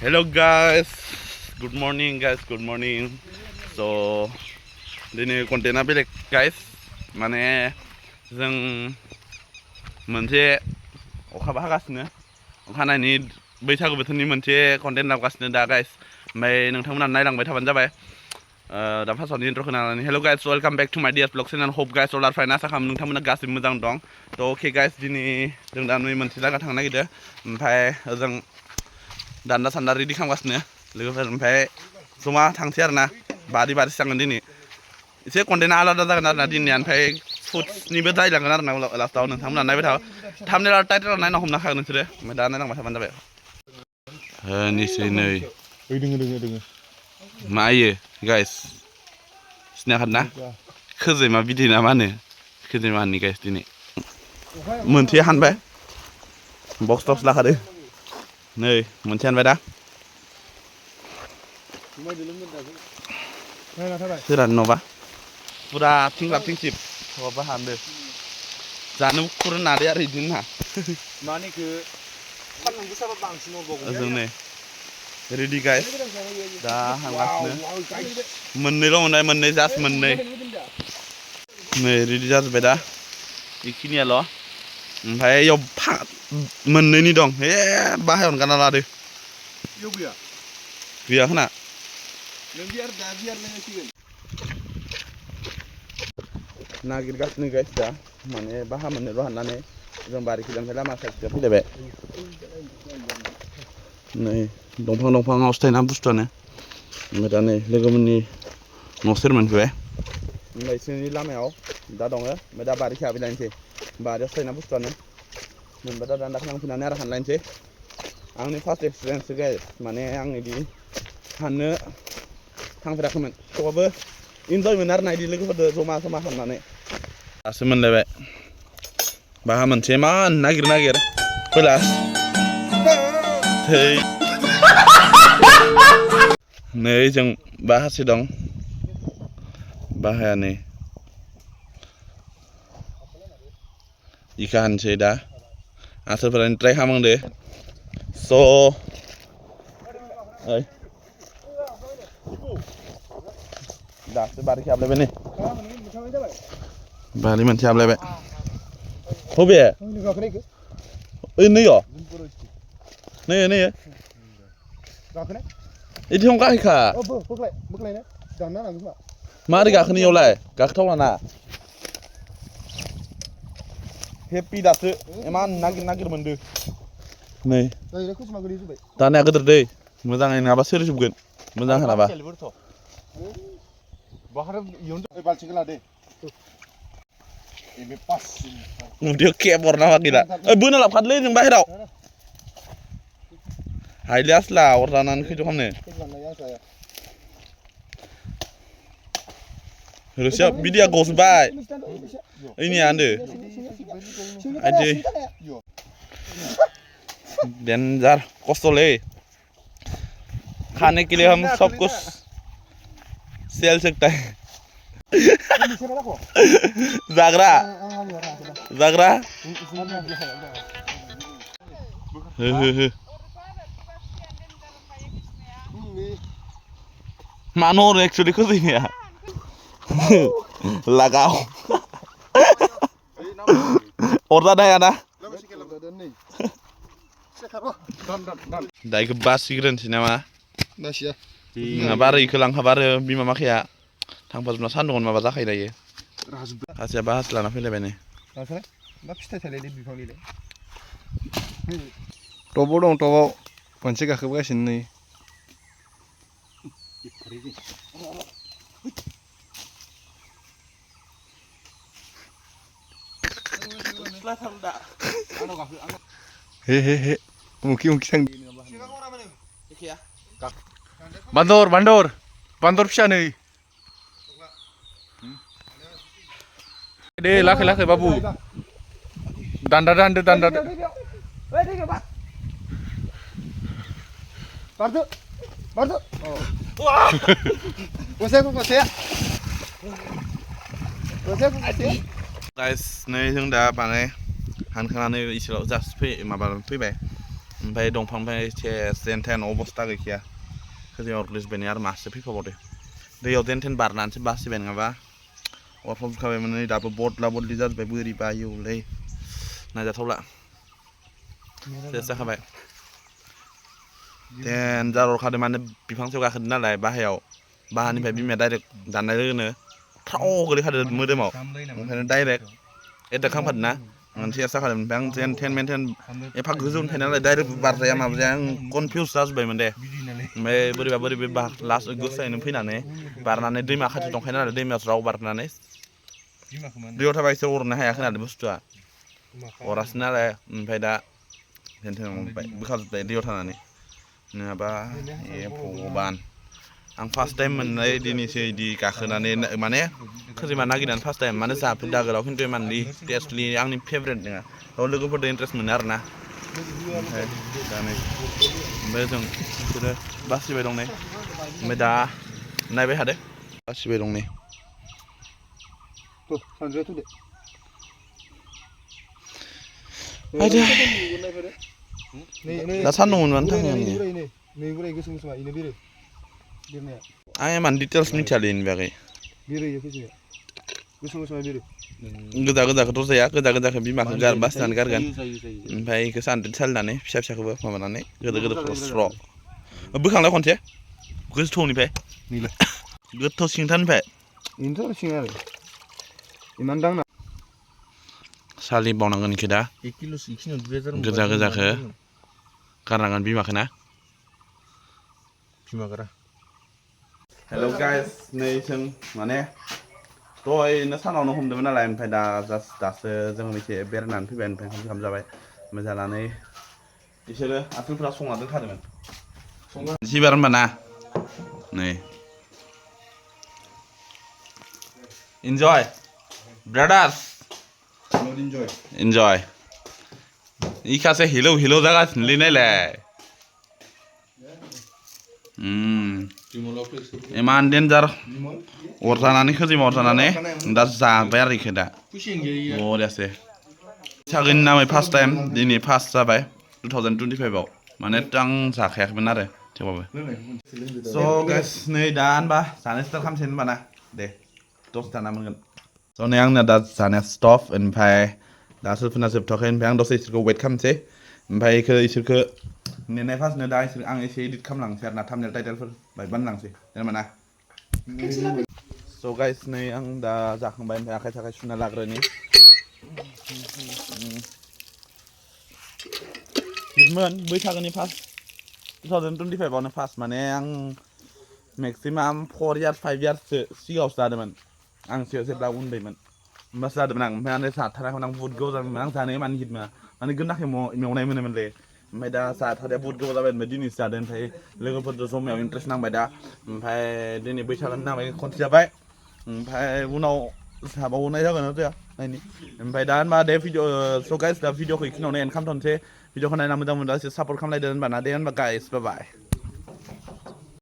Hello guys, good morning guys, good morning. So ini kontennya belek guys. Mane जों मोनसे अखा हागासिनो अखानायनि बैसागु बोथोरनि मोनसे कन्टेन्ट लागासिनो दा गाइस ओमफ्राय नोंथांमोना नायलांबाय थाबानो जाबाय दा फार्स्टआवनो इन्ट्र खोनानानै hello guys welcome back to my dear blog channel hope guys all are fine आसा खालामो नोंथांमोना गासिबो मोजां दं थ ओके गाइस दिनै जों दा मोनसे जायगा थांनो नागिरदों ओमफ्राय जों दान्दा सान्दा रेडि खालामगासिनो लोगोफोर ओमफ्राय जमा थांसै आरोना बारि थांगोन दिनै एसे कन्टेन्टआ आलादा जागोन आरोना दिनै ओमफ्राय फुडनिबो जायलांगोन आरोना लास्टआव नोंथांमोना नायबाय था थाम्बनेल आरो टाइटेल नायना हमनो हागोन नोंसोरो ओमफ्राय दा नायलांबाय थाबानो जाबाय निसै नै दोङो मा इयो गाइस सिनायाखै ना खोजैमा बिदै ना मा होनो खोजैमा होननि गाइस दिनै मोनसे हानबाय बक्स टक्स लाखादो नै मोनसे हानबाय दा फोरान नबा पुरा थिंलाब थिंसिब माबा हानदो जानो खुरनो नादे आरो इदिनो ना मानिखो सानदुं गोसाबा बांसिन हरबावगोन जों नै रेडि गाइस दा हांगासिनो मोननैल' मोननाय मोननै जास्ट मोननै नै रेडि जाजोब्बाय दा बेखिनियाल' ओमफ्राय इयाव मोननैनि दं हे बाहायावनो गानना लादो गैया खोना नागिरगासिनो गाइस दा माने बाहा मोननैल' हाननानै जों बारिखिजानिफ्राय लामा साइडखिजा फैलायबाय नै दंफाङावसो थायोना बुस्थुआनो ओमफ्राय दा नै लोगोमोननि न' सेर मोनफैबाय ओमफ्राय बिसोरनि लामायाव दा दङ ओमफ्राय दा बारिखि हाबैलायनोसै बारियावसो थायोना बुस्थुआनो मोनबा दा दान्दा खालामफैनानै आरो हानलायनोसै आंनि फार्स्ट एक्सपिरियेन्स गाइस माने आं बिदि हाननो थांफेराखैमोन थेवबाबो इन्जय मोनो आरोना बिदि लोगोफोरजों जमा खालामनानै दासो मोनलायबाय बाहा मोनसे मान नागिर फैला थै नै जों बाहासे दं बाहाया नै इखा हानसै दा आसोलफोरानो ट्राय खालामदो स' ओइ दासो बारिखि हाबलायबाय नै बारि मोनसे हाबलायबाय बबे ओइ नैयो इथिं गाहायखा मारै गाखोनो इयावलाय गाखोथावना ना हेपि दासो इमान नागिर मोनदो नै दानाया गोदोर दै मोजाङै नङाबा सोरजोबगोन मोजां हानाबा उन्दैयाव केब हरना गैला ओइ बोना लाबखादोलै जों बाहेराव हायले आसला अरजानानै खैथ' खालामनो रोसिया बिदिया गजोबबाय ओइनिया होनदो आइदै डेन्जार खस्थ'लै खाने के लिए हम सब कुछ सेल सकता है जाग्रा मानो हरो एक्चुअली खोजैनाया लागाव अरजानो हाया ना दाइखौ बासिग्रोनोसै नामा नङाबा आरो इखौ लांखाबा आरो बिमा माखाया थांफाजोबना सान्दुंआव माबा जाखायो दायो हासिया बाहासो लाना फैलायबाय नै टबाव दं टबाव मोनसे गाखोबोगासिनो नै हे मुखि थां बान्दर फिसा नै दे लाखै बाबु दान्दा गाइस नै जों दा माने हानखानानै इसोराव जास्ट फैबाय ओमफ्राय दंफांनिफ्राय एसे जेन थेन अबस्था गैखाया खोजिमायाव गोलैजोब्बाय आरो मासो फैफाबावदो दैयाव जेन थेन बारनानैसो बासिबाय नङाबा अरफब जुखाबायमोन नै दाबो बदला बदलि जाजोब्बाय बोरैबा आयौलै नायजाथावला सेस जाखाबाय देनजार अरखादों माने बिफां सायाव गाखोदों नालाय बाहायाव बाहानिफ्राय बिमाया डाइरेक्ट दाननाय लोगोनो थाव गोलैखादों मोदोमाव ओंखायनो डाइरेक्ट एटेक खालामखादों ना सेस जाखादों ओमफ्राय आं जेन थेन मेन थेन एफा गोजौनिफ्राय नालाय डाइरेक्ट बारजाया माबाजाया आं कनफिउस जाजोब्बायमोन दे ओमफ्राय बोरैबा लास्ट गोसायैनो फैनानै बारनानै दैमा खाथि दंखायो नालाय दैमायाव ज्राव बारनानै दैयाव थाबा एसे अरनो हाया खोनादों बुस्थुआ अरासो नालाय ओमफ्राय दा जेन थेन बोखाजोब्बाय दैयाव थानानै नङाबा ए भगबान आं फार्स्ट टाइम मोननाय दिनैसो बिदि गाखोनानै माने खोजिमा नागिरनानै फार्स्ट टाइम माने जाफेरदों आगोलाव खिन्थु इमानदि टेस्टलि आंनि फेभरेट नङा लोगोफोरजों इन्टारेस्ट मोनो आरोना ओमफ्राय दा नै ओमफ्राय जों बिसोरो बासिबाय दं नै ओमफ्राय दा नायबाय थादो बासिबाय दं नै दा सान्दुं मोनबानो थाङो आं इमान डिटेल्स मिथियालै इनि बागै गोजा गोजाखौथ' जाया गोजा गोजाखौ बिमाखौ बासिनानै गारगोन ओमफ्राय बेखौ सान्द्रि सालिनानै फिसा फिसाखौबो माबानानै गोदोर गोदोरखौ स्र' बोखांलाय खनसे गोथौनिफ्राय गोथौ सिंथारनिफ्राय सालिबावनांगोन इखौ दा गोजा गोजाखौ गारनांगोन बिमाखौ ना हेल' गाइस नै जों माने दहायनो सानावनो हमदोंमोन नालाय ओमफ्राय दा जास्ट दासो जों एसे बेरायनानै फैबाय ओमफ्राय ओंखाम जाबाय ओमफ्राय जानानै बिसोरो आथुलफोरा संना दोनखादोंमोन जिबार होनबा ना नै इन्जय ब्रादार्स इन्जय इखासो हिलौ हिलौ जागासिनोलै नायलाय इमान डेन्जार अरजानानै खोजिमा अरजानानै दा जाबाय आरो इखो दा बरियासे सागैनि नामै फार्स्ट टाइम दिनै फार्स्ट जाबाय 2025आव माने आं जाखायाखैमोन आरो थेवबाबो स' गाइस नै दा होनबा जानो स्टार्ट खालामसै होनबा ना दे दसे दाना मोनगोन स' नै आंना दा जानाया स्टप ओमफ्राय दा सोरफोरना जोबथ'वाखै ओमफ्राय आं दसे इसोरखौ वेट खालामसै ओमफ्राय इसोरखौ नेनाय फार्स्टनो दा आं एसे इडिट खालामलांसै आरो ना थाम्बनेल टाइटेलफोर बाय बानायलांसै जेनेबा ना स' गाइस नै आं दा जाखांबाय ओमफ्राय आखाइ थाखाइ सुना लाग्रोनि हिटमोन बैसागोनि फार्स्ट 2025आवनो फार्स्ट माने आं मेक्सिमाम 4 इयार्स 5 इयार्ससो सिगाङावसो जादोंमोन आं जेब्ला उन्दैमोन होमबासो जादोंमोन आं ओमफ्राय आं जाथाराखैमोन आं बुहुत गोबाव जादोंमोन आं जानो मानो हिट मोना माने गोनाखै मेवनाय मोनोमोनलै ओमफ्राय दा जाथारिया बुहुत गोबाव जाबाय ओमफ्राय दिनैसो जादों ओमफ्राय लोगोफोरजों जमायाव इन्ट्रेस्ट नांबाय दा ओमफ्राय दिनै बैसागोनि नामै खनसे जाबाय ओमफ्राय उनाव जाबावनाय जागोन ना जाया नायनि ओमफ्राय दा होनबा दे भिडिअ' स' गाइस दा भिडिअ'खौ बेखिनियावनो एन्ड खालामथ'नोसै भिडिअ'खौ नायना मोजां मोनबा एसे सापर्ट खालामलायदो होनबा ना दे होनबा गाइस बाय बाय